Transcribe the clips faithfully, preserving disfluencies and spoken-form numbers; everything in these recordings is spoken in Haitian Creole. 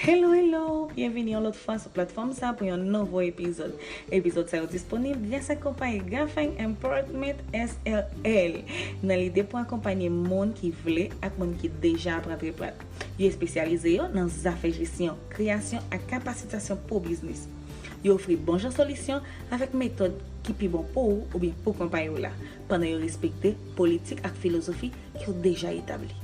Hello, hello! Byenvini yon lòt fwa sou platfòm sa pou yon nouvo epizòd. Epizòd sa yo disponib gras ak konpayi Gafeng Empowerment S R L, nan lide pou akonpanye moun ki vle ak moun ki deja ap antreprann. Yo espesyalize yo nan zafè jesyon, kreyasyon ak kapasitasyon pou biznis. Yo ofri bon jan solisyon avèk metòd ki pi bon pou ou oubyen pou konpayi w la, pandan yo respekte politik ak filozofi ki yo deja etabli.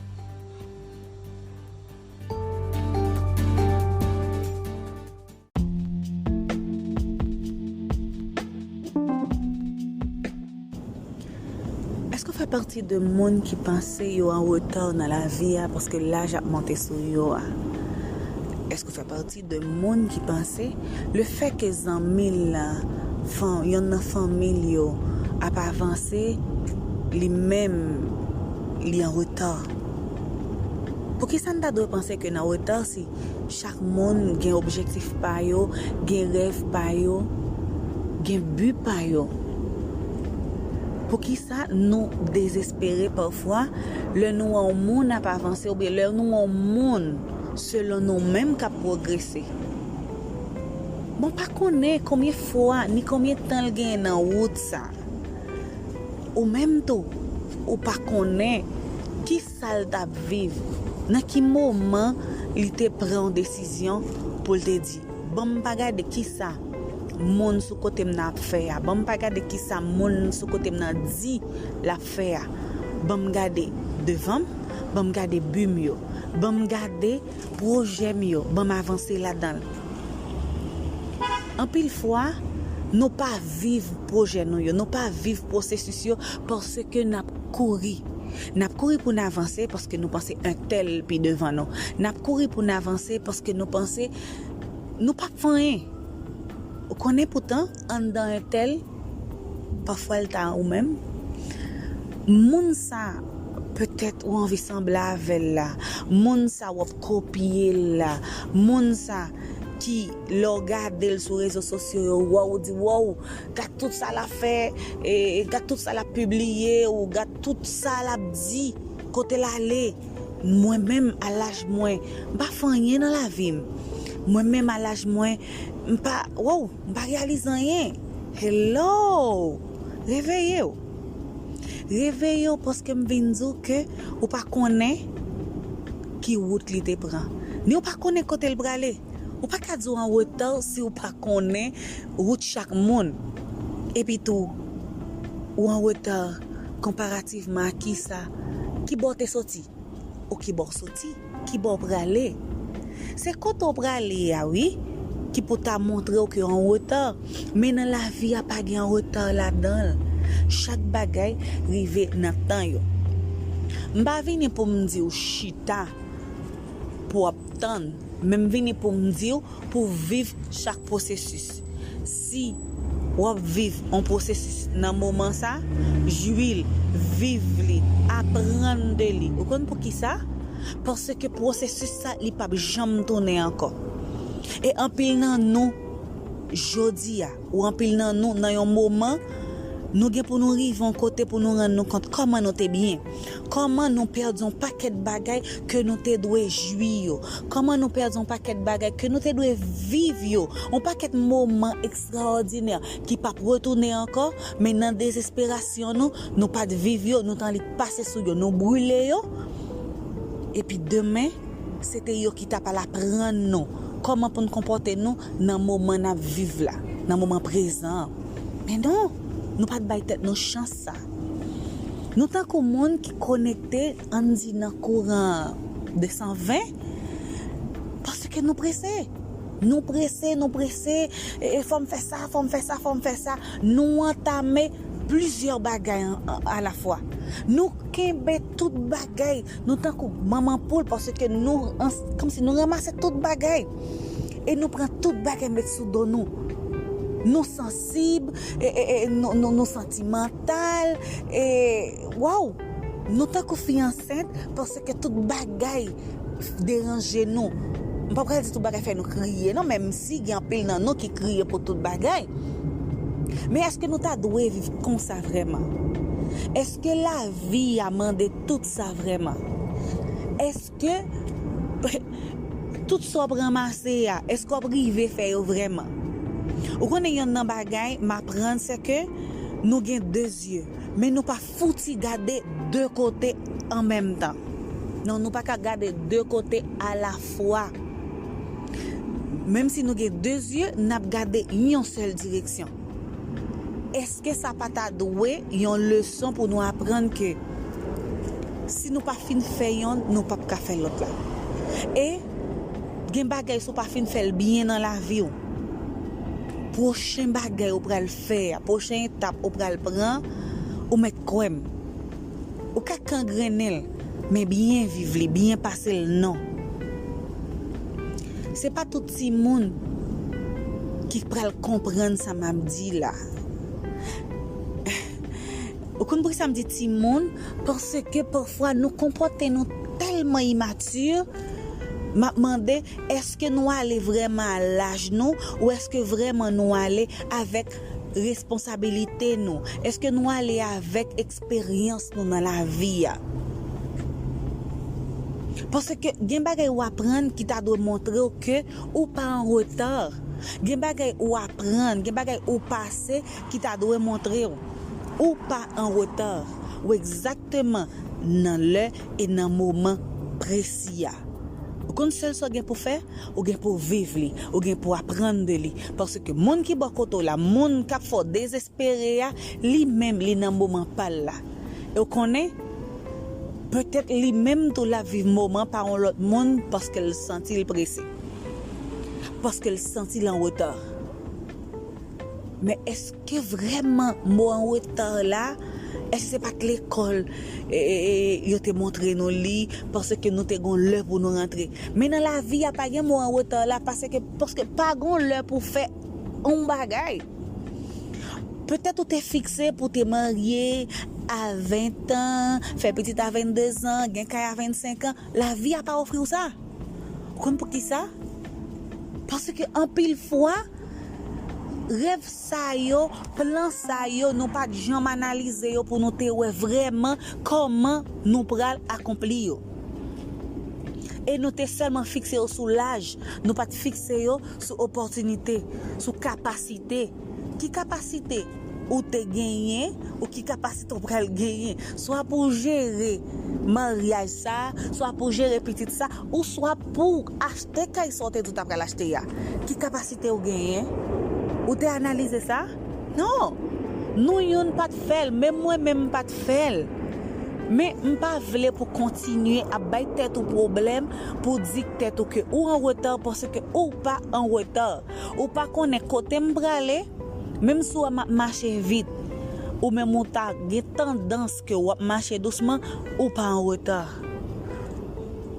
Èske w fè pati de moun ki panse yo an reta nan lavi a paske laj ap monte sou yo a? Èske w fè pati de moun ki panse lefètke zanmi l la, fan, yonn nan fanmi l yo ap avanse, li menm, li an reta? Poukisa n ta dwe panse ke n an reta si chak moun gen objektif pa yo, gen rèv pa yo, gen bi pa yo? Poukisa nou dezespere pafwa lè nou wè yon moun ap avanse oubyen lè nou wè yon moun selon nou menm k ap pwogrese? Bon, pa konnen konbyen fwa ni konbyen tan l genyen nan wout sa. Ou menm tou, ou pa konnen ki sa l t ap viv, nan ki moman li te pran yon desizyon pou l te di, "Ban m pa gade ki sa moun sou kote m nan ap fè a, ban m pa gade ki sa moun sou kote m nan di l ap fè a, ban m gade devan m, ban m gade bi m yo, ban m gade pwojè m yo, ban m avanse ladan l." Anpil fwa, nou pa viv pwojè nou yo, nou pa viv pwosesis yo paske n ap kouri. N ap kouri pou n avanse paske nou panse entèl pi devan nou. N ap kouri pou n avanse paske nou panse nou p ap fè anyen. Ou konnen poutan, anndan entèl, pafwa l ta ou menm. Moun sa, petèt ou anvi sanble avè l la. Moun sa w ap kopye l la. Moun sa ki, lè w gade l sou rezo sosyo yo, w wè w di, "Wow, gad tout sa l ap fè, e, gad tout sa l ap pibliye, ou gad tout sa l ap di, kote l ale." Mwen menm, a laj mwen, m pa fè anyen nan lavi m. Mwen menm, a laj mwen, m pa, wow, m pa reyalize anyen. Hello! Reveye w. Reveye w paske m vin di w ke ou pa konnen ki wout li te pran. Ni ou pa konnen kote l prale. Ou pa ka di w an reta si ou pa konnen wout chak moun. Epi tou, ou an reta konparativman a kisa? Ki bò w te soti? Ou ki bò w soti? Ki bò w prale? Se kote w prale a, wi, ki pou ta montre w ke w an reta. Men nan lavi a, pa gen an reta ladan l. Chak bagay rive nan tan yo. M pa vini pou m di w chita pou w ap tann, men m vini pou m di w pou w viv chak pwosesis. Si w ap viv yon pwosesis nan moman sa, jwi l, viv li, aprann de li. Ou konn poukisa? Paske pwosesis sa, li p ap janm tounen ankò. E anpil nan nou, jodi a, ou anpil nan nou, nan yon moman, nou gen pou nou rive yon kote pou nou rann nou kont kòman nou te byen. Kòman nou pèdi yon pakèt bagay ke nou te dwe jwi yo. Kòman nou pèdi yon pakèt bagay ke nou te dwe viv yo. Yon pakèt moman ekstraòdinè ki p ap retounen ankò, men nan dezesperasyon nou, nou pa t viv yo, nou t annik pase sou yo, nou brile yo. Epi demen, se te yo ki t ap al aprann nou kòman pou n konpòte nou nan moman n ap viv la, nan moman prezan an. Men non, nou pa t bay tèt nou chans sa. Nou tankou moun ki konekte, ann di nan kouran de san ven, paske nou prese. Nou prese, nou prese, e, e, fò m fè sa, fò m fè sa, fò m fè sa. Nou antame plizyè bagay an, an, alafwa. Nou kenbe tout bagay. Nou tankou manman poul paske nou, an, kòmsi nou ranmase tout bagay. E nou pran tout bagay met sou do nou. Nou sansib, e, e, e, nou, nou, nou santimantal, e, waw! Nou tankou fi ansent paske tout bagay deranje nou. M pa pral di tout bagay fè nou kriye, non, menm si gen anpil nan nou ki kriye pou tout bagay. Men èske nou ta dwe viv konsa vrèman? Èske lavi a mande tout sa vrèman? Èske tout sa w ap ranmase a, èske w ap rive fè yo vrèman? Ou konnen, yonn nan bagay m aprann, se ke nou gen de zye, men nou pa fouti gade de kote an menm tan. Non, nou pa ka gade de kote alafwa. Menm si nou gen de zye, n ap gade yon sèl direksyon. Èske sa pa ta dwe yon leson pou nou aprann ke si nou pa fin fè yonn, nou p ap ka fè lòt la? E gen bagay, si w pa fin fè l byen nan lavi w, pwochen bagay ou pral fè a, pwochen etap ou pral pran, ou mèt kwè m, ou ka kangrennen l, men byen viv li, byen pase l, non. Se pa tout timoun ki pral konprann sa m ap di la. Ou konn poukisa m di timoun? Paske pafwa nou konpòte nou tèlman imati. M ap mande, èske nou ale vrèman a laj nou, ou èske vrèman nou ale avèk responsabilite nou? Èske nou ale avèk eksperyans nou nan lavi a? Paske gen bagay ou aprann ki ta dwe montre w ke ou pa an reta. Gen bagay ou aprann, gen bagay ou pase ki ta dwe montre w ou pa an reta. Ou egzakteman nan lè e nan moman presi a. Ou konn sèl sa w gen pou fè? Ou gen pou viv li, ou gen pou aprann de li. Paske moun ki bò kote w la, moun k ap fè w dezespere a, li menm, li nan moman pa l la. E w konnen, petèt li menm tou l ap viv moman pa yon lòt moun paske l santi l prese. Paske l santi l an reta. Men èske vrèman mo an reta la, èske se pa t lekòl, e, e, e, yo te montre nou li, paske nou te gon lè pou nou rantre? Men nan lavi a, pa gen mo an reta la, paske, paske pa gon lè pou fè yon bagay. Petèt ou te fikse pou te marye a ven an, fè pitit a vennde zan, gen kay a vennsenk an. Lavi a pa ofri w sa. Ou konn poukisa? Paske anpil fwa, rèv sa yo, plan sa yo, nou pa t janm analize yo pou nou te wè vrèman kòman nou pral akonpli yo. E nou te sèlman fikse yo sou laj, nou pa t fikse yo sou opòtinite, sou kapasite. Ki kapasite ou te genyen, ou ki kapasite ou pral genyen? Swa pou w jere maryaj sa, swa pou w jere pitit sa, ou swa pou w achte kay sa w te di w ta pral achte a. Ki kapasite ou genyen? Ou te analize sa? Non. Nou youn pa t fè l, menm mwen menm m pa t fè l. Men m pa vle pou kontinye ap bay tèt ou pwoblèm pou di tèt ou ke ou an reta paske ou pa an reta. Ou pa konnen kote m prale, menm si w wè m ap mache vit, ou menm ou ta gen tandans ke w ap mache dousman, ou pa an reta.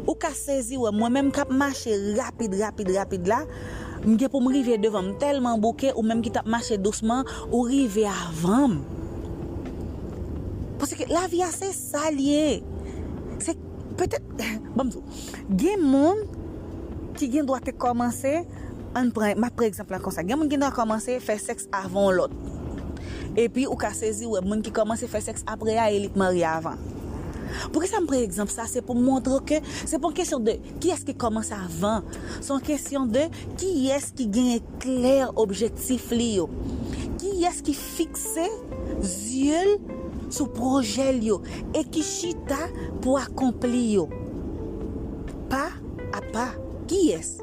Ou ka sezi wè mwen menm k ap mache rapid, rapid, rapid la, m gen pou m rive devan, m tèlman bouke, ou menm ki t ap mache dousman, ou rive avan m. Paske lavi a se sa l ye. Se petèt, ban m di w, gen moun ki gen dwa te kòmanse, ann pran, m ap pran egzanp la konsa. Gen moun ki gen dwa kòmanse fè sèks avan yon lòt. Epi ou ka sezi wè moun ki kòmanse fè sèks apre a e li k marye avan. Poukisa m pran egzanp sa? Se pou m montre w ke se pa yon kesyon de kiyès ki kòmanse avan. Se yon kesyon de kiyès ki genyen klè objektif li yo. Kiyès ki fikse zye l sou pwojè l yo e ki chita pou akonpli yo. Pa a pa. Kiyès?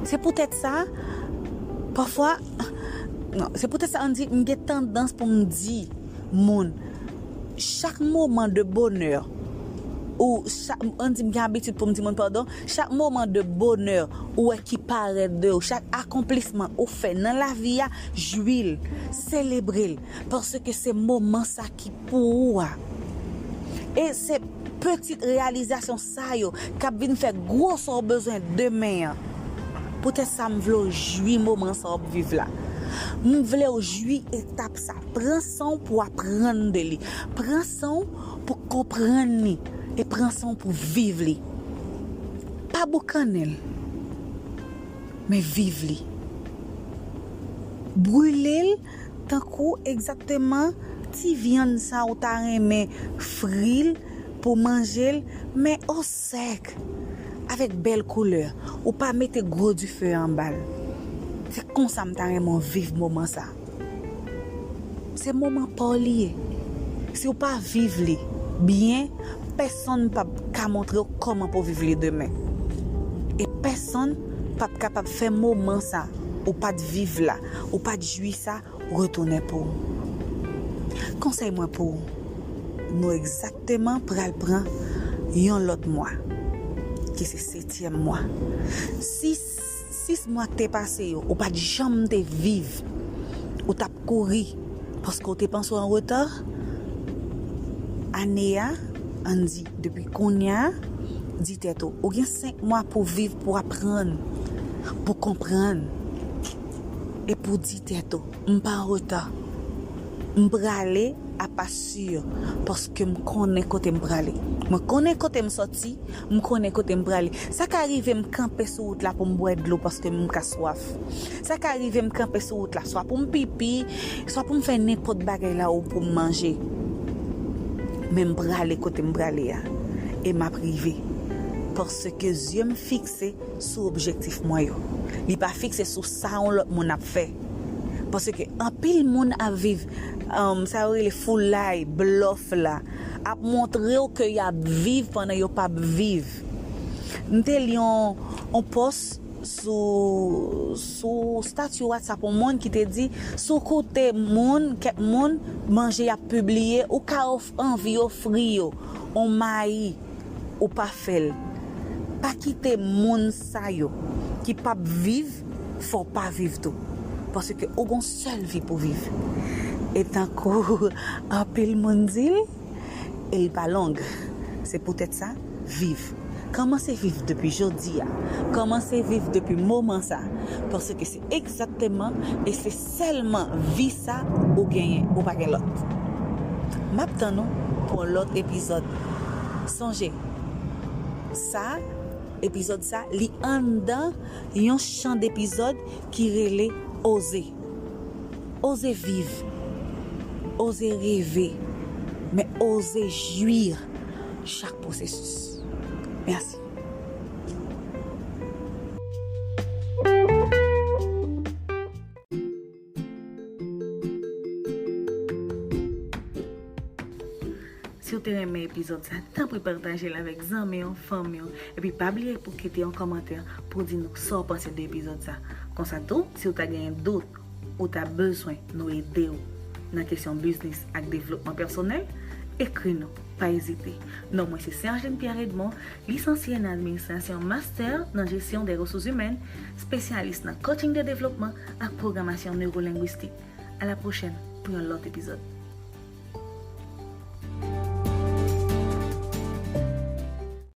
Se poutèt sa, pafwa, non, se poutèt sa, ann di, m gen tandans pou m di moun, chak moman de bonè, ou chak, ann di, m gen abitid pou m di moun, padon, chak moman de bonè ou wè ki parèt de ou, chak akonplisman ou fè nan lavi a, jwi l, selebre l, paske se moman sa ki pou ou a. E se pitit reyalizasyon sa yo k ap vin fè gwo sa w bezwen demen an. Poutèt sa, m vle w jwi moman sa w ap viv la. M vle w jwi etap sa. Pran san w pou w aprann de li. Pran san w pou w konprann li. E pran san w pou w viv li. Pa boukannen l, men viv li. Brile l tankou egzakteman ti vyann sa ou ta renmen fri l pou manje l, men o sèk. avèk bèl koulè, ou pa mete gwo dife anba l. Se konsa m ta renmen w viv moman sa. Se moman pa w li ye. Si w pa viv li byen, pèsonn p ap ka montre w kòman pou w viv li demen. E pèsonn p ap kapab fè moman sa ou pa t viv la, ou pa t jwi sa, retounen pou ou. Konsèy mwen pou ou, nou egzakteman pral pran yon lòt mwa, ki se setyèm mwa. Sis, sis mwa k te pase yo, ou pa t janm te viv, ou t ap kouri, paske w te panse w an reta. Ane a, ann di, depi kounye a, di tèt ou, ou gen senk mwa pou viv, pou aprann, pou konprann, e pou di tèt ou, m pa an reta. M prale a pa si, paske m konnen kote m prale. Mwen konnen kote m sòti, m konnen kote m prale. Sa ka rive m kanpe sou wout la pou m bwè dlo paske m ka swaf. Sa ka rive m kanpe sou wout la, swa pou m pipi, swa pou m fè nenpòt bagay la ou pou m manje. Men m prale kote m prale a. E m ap rive. Paske zye m fikse sou objektif mwen yo. Li pa fikse sou sa yon lòt moun ap fè. Paske anpil moun ap viv, um, sa yo rele foulay, blòf la, ap montre w ke y ap viv pandan yo p ap viv. M te li yon, yon pòs sou, sou stati WhatsApp yon moun ki te di, si w koute moun, kèk moun, manje y ap pibliye, ou ka of-, anvi ofri yo yon mayi, ou pa fè l. Pa kite moun sa yo ki p ap viv fè w pa viv tou. Paske ou gon sèl vi pou viv. E tankou anpil moun di l, e l pa long. Se poutèt sa, viv. Kòmanse viv depi jodi a. Kòmanse viv depi moman sa. Paske se egzakteman e se sèlman vi sa ou genyen, ou pa gen lòt. M ap tann ou pou yon lòt epizòd. Sonje, sa, epizòd sa, li anndan yon chan depizòd ki rele Oze. Oze viv, oze reve, men oze jwi chak pwosesis. Mèsi. Si w te renmen epizòd sa, tanpri pataje l avèk zanmi w, fanmi w, epi pa bliye pou kite yon kòmantè pou di nou sa w panse de epizòd sa. Konsa tou, si w ta genyen dout, ou ta bezwen nou ede w nan kesyon biznis ak devlopman pèsonèl, ekri nou, pa ezite. Non mwen se Sergine Pierre Edmond, lisansye nan administrasyon, mastè nan jesyon de resous imèn, espesyalis nan coaching de devlopman ak pwogramasyon newolengwistik. A la pwochèn pou yon lòt epizòd.